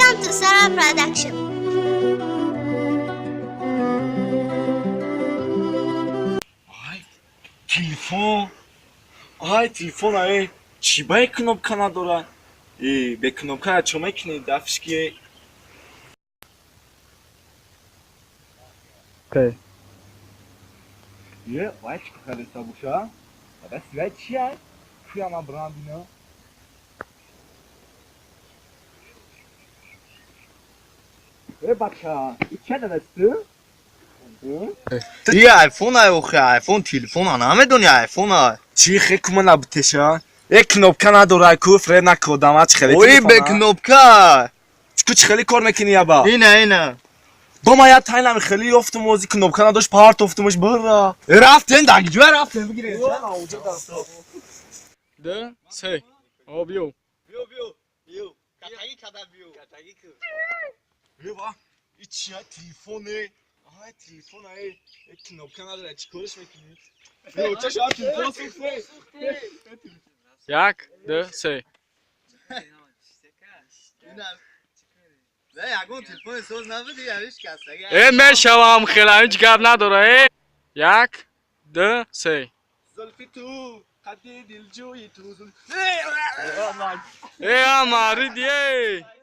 Welcome to Sarah Production. Ай, телефон. Ай, телефон, ай. Чӣ бай кнопка надора? Э, бе кнопка чо мекунӣ? Дафшки. Окей. Е, вай чӣ хариста буша? Ада свай чи ай? Куя ман брам бина? Э, бача, и ча дадасту? И айфон ай охе, айфон телефон намедони, айфон ай. Чӣ хе кума набутеша? Э, кнопка надора, ку фред накодама чӣ хеле Ои телефон, бе а? кнопка. Ку чӣ хеле кор мекунӣ яба? Ина, ина. Бо ма я тайнам хеле ёфтум, ози кнопка надошт, партофтумаш бара. Рафтен дагиҷоя рафтен бигирен. Ду, се. О, биё. Биё, биё. Биё. Катаги када биё. Катаги ку. Ева, и чия телефоне? Ай, телефон, ай, э, кнопка надора, чӣ кориш мекунӣ? Ё, чаша телефон сухте. Як, ду, се. Ина. Не, ягон телефони соз набуди, явиш касаги. Э, мешавам хела, ҳеҷ гап надора, э. Як, ду, се. Зулфи ту, қадди дилҷӯи ту, Э, амарид, е.